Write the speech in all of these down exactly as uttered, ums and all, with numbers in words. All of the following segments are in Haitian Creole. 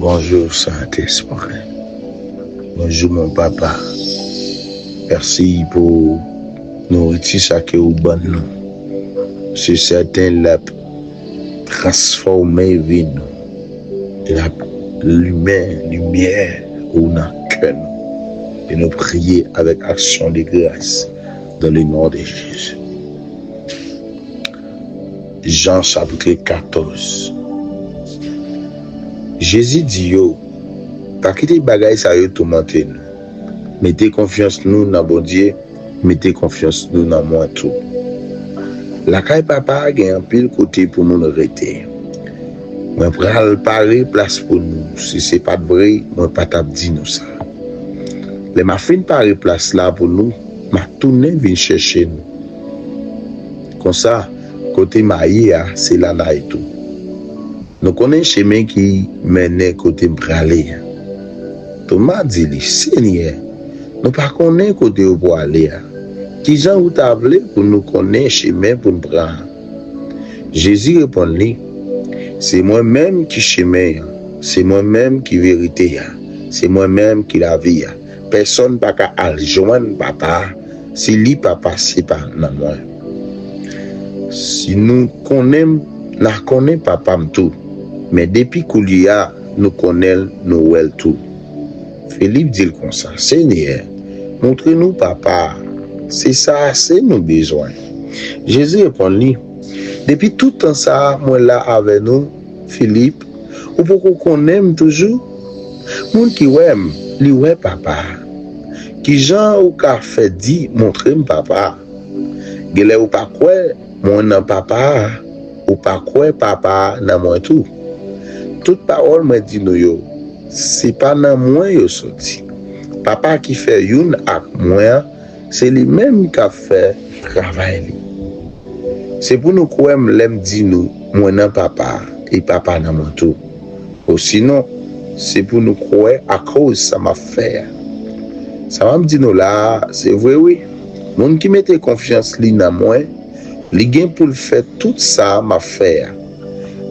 Bonjou, Sentespri. Bonjou, mon papa. Mèsi pou nouriti sa ke ou ban nou. Se sèten, l ap transfòme vi nou. L ap limen limyè ou nan kè nou. E nou priye avèk aksyon de gras dans le nom de Jésus. Jan chapit katòz. Jezi di yo, pa kite bagay sa yo toumante nou. Mete konfyans nou nan Bondye, mete konfyans nou nan mwen tou. Lakay Papa a gen anpil kote pou moun rete. Mwen pral pare plas pou nou. Si se pa t vre, mwen pa t ap di nou sa. Lè m a fin pare plas la pou nou, m a tounen vin chèche nou. Konsa, kote m a ye a, se la n a ye tou. Nou konnen chemen ki mennen kote m prale a. Toma di li, Senyè, nou pa konnen kote w pwale a. Kijan ou ta vle pou nou konnen chemen pou n pran? Jezi reponn li, Se mwen menm ki chemen an, se mwen menm ki verite a, se mwen menm ki lavi a. Pèsonn pa ka al jwenn Papa a si li pa pase pa nan mwen. Si nou konnen m, n a konnen Papa m tou. Men depi koulye a, nou konnen l, nou wè l tou. Filip di l konsa, Senyè, montre nou Papa a. Se sa ase nou bezwen. Jezi reponn li, Depi tout tan sa a, mwen la avè nou, Filip, ou poko konnen m toujou? Moun ki wè m, li wè Papa a. Kijan ou ka fè di, montre m Papa a? Genlè ou pa kwè mwen nan Papa a, ou pa kwè Papa a nan mwen tou. Tout pawòl mwen di nou yo, se pa nan mwen yo soti. Papa ki fè youn ak mwen an, se li menm k ap fè travay li. Se pou nou kwè m lè m di nou, mwen nan Papa a, e Papa nan mwen tou. Osinon, se pou nou kwè akoz sa m ap fè a. Sa m ap di nou la a, se vre wi. Moun ki mete konfyans li nan mwen, li gen pou l fè tout sa m ap fè a.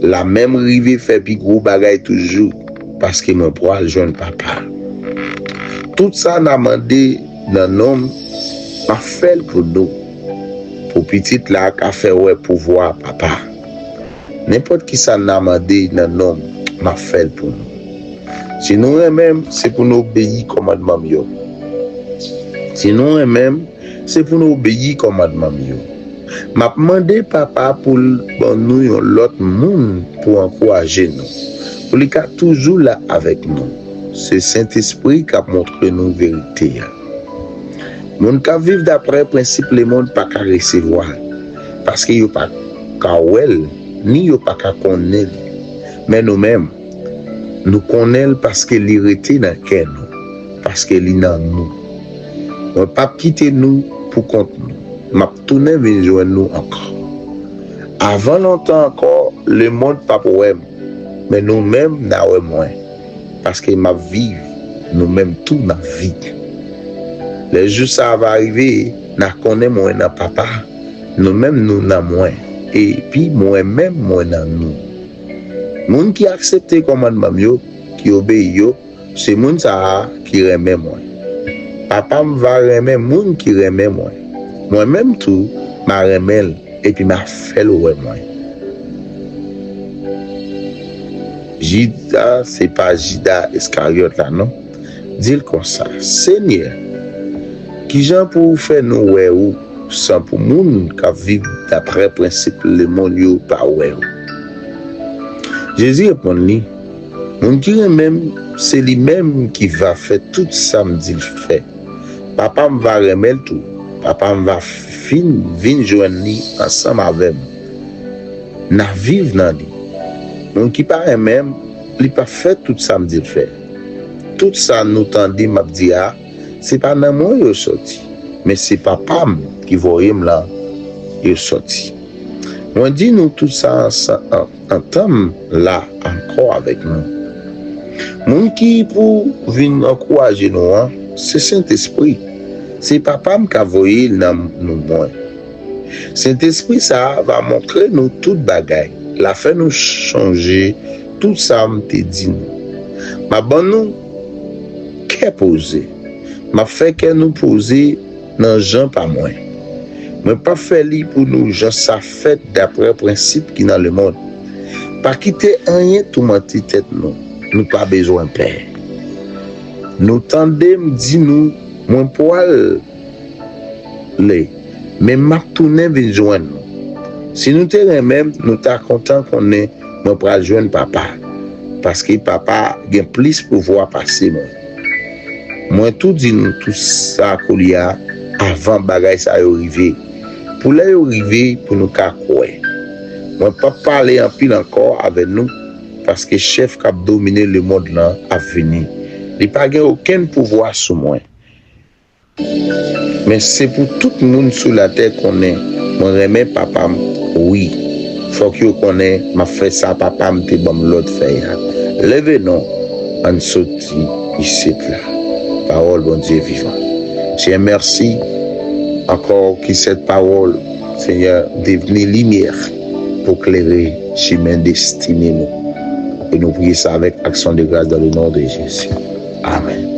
L a menm rive fè pi gwo bagay toujou, paske mwen pral jwenn Papa. Tout sa n a mande nan non m, m ap fè l pou nou, pou Pitit la ka fè wè pouvwa Papa. Nenpòt ki sa n a mande nan non m, m ap fè l pou nou. Si nou renmen m, se pou nou obeyi kòmandman m yo. Si nou renmen m, se pou nou obeyi kòmandman m yo. M ap mande Papa pou l ban nou yon lòt moun pou ankouraje nou, pou li ka toujou la avèk nou. Se Sentespri k ap montre nou verite a. Moun k ap viv daprè prensip lemonn pa ka resevwa l, paske yo pa ka wè l, ni yo pa ka konnen l. Men nou menm, nou konnen l paske li rete nan kè nou, paske li nan nou. Mwen p ap kite nou pou kont nou. M ap tounen vin jwenn nou ankò. Avan lontan ankò, lemonn p ap wè m, men nou menm n a wè mwen, paske m ap viv, nou menm tou n ap viv. Lè jou sa a va rive, n a konnen mwen nan Papa, nou menm nou nan mwen, epi mwen menm mwen nan nou. Moun ki aksepte kòmandman m yo, ki obeyi yo, se moun sa a ki renmen mwen. Papa m va renmen moun ki renmen mwen. Mwen menm tou, m a renmen l, epi m a fè l wè mwen. Jida, se pa Jida Iskaryòt la non, di l konsa, Senyè, kijan pou w fè nou wè ou, san pou moun k ap viv daprè prensip lemonn yo pa wè ou? Jezi reponn li, Moun ki renmen m, se li menm ki va fè tout sa m di l fè. Papa m va renmen l tou. Papa m va fin vin jwenn li ansanm avè m. N a viv nan li. Moun ki pa renmen m, li p ap fè tout sa m di l fè. Tout sa nou tande m ap di a, se pa nan mwen yo soti, men se Papa m ki voye m lan yo soti. Mwen di nou tout sa ansanm, antanm la ankò avèk nou. Moun ki pou vin ankouraje nou an, se Sentespri. Se Papa m k ap voye l nan nou mwen. Sentespri sa a va montre nou tout bagay. L a fè nou chonje tout sa m te di nou. M ap ban nou kè poze. M ap fè kè nou poze nan jan pa mwen. Mwen p ap fè li pou nou jan sa fèt daprè prensip ki nan lemonn. Pa kite anyen toumante tèt nou. Nou pa bezwen pè. Nou tande m di nou, mwen pral le, men m ap tounen vin jwenn nou. Si nou te renmen m, nou ta kontan konnen mwen pral jwenn Papa, paske Papa gen plis pouvwa pase mwen. Mwen tou di nou tout sa koulye a avan bagay sa yo rive, pou lè yo rive, pou nou ka kwè. Mwen p ap pale anpil ankò avè nou, paske chèf k ap domine lemonn lan ap vini. Li pa gen okenn pouvwa sou mwen. Men se pou tout moun sou latè konnen mwen renmen Papa m, wi. Fòk yo konnen m ap fè sa Papa m te ban m lòd fè a. Leve non, ann soti isit la. Pawòl Bondye vivan. Senyè, mèsi ankò, ki sèt pawòl, Senyè, devni limyè pou klere chimen destine nou. E nou priye sa avèk aksyon de gras dans le nom de Jésus. Amèn.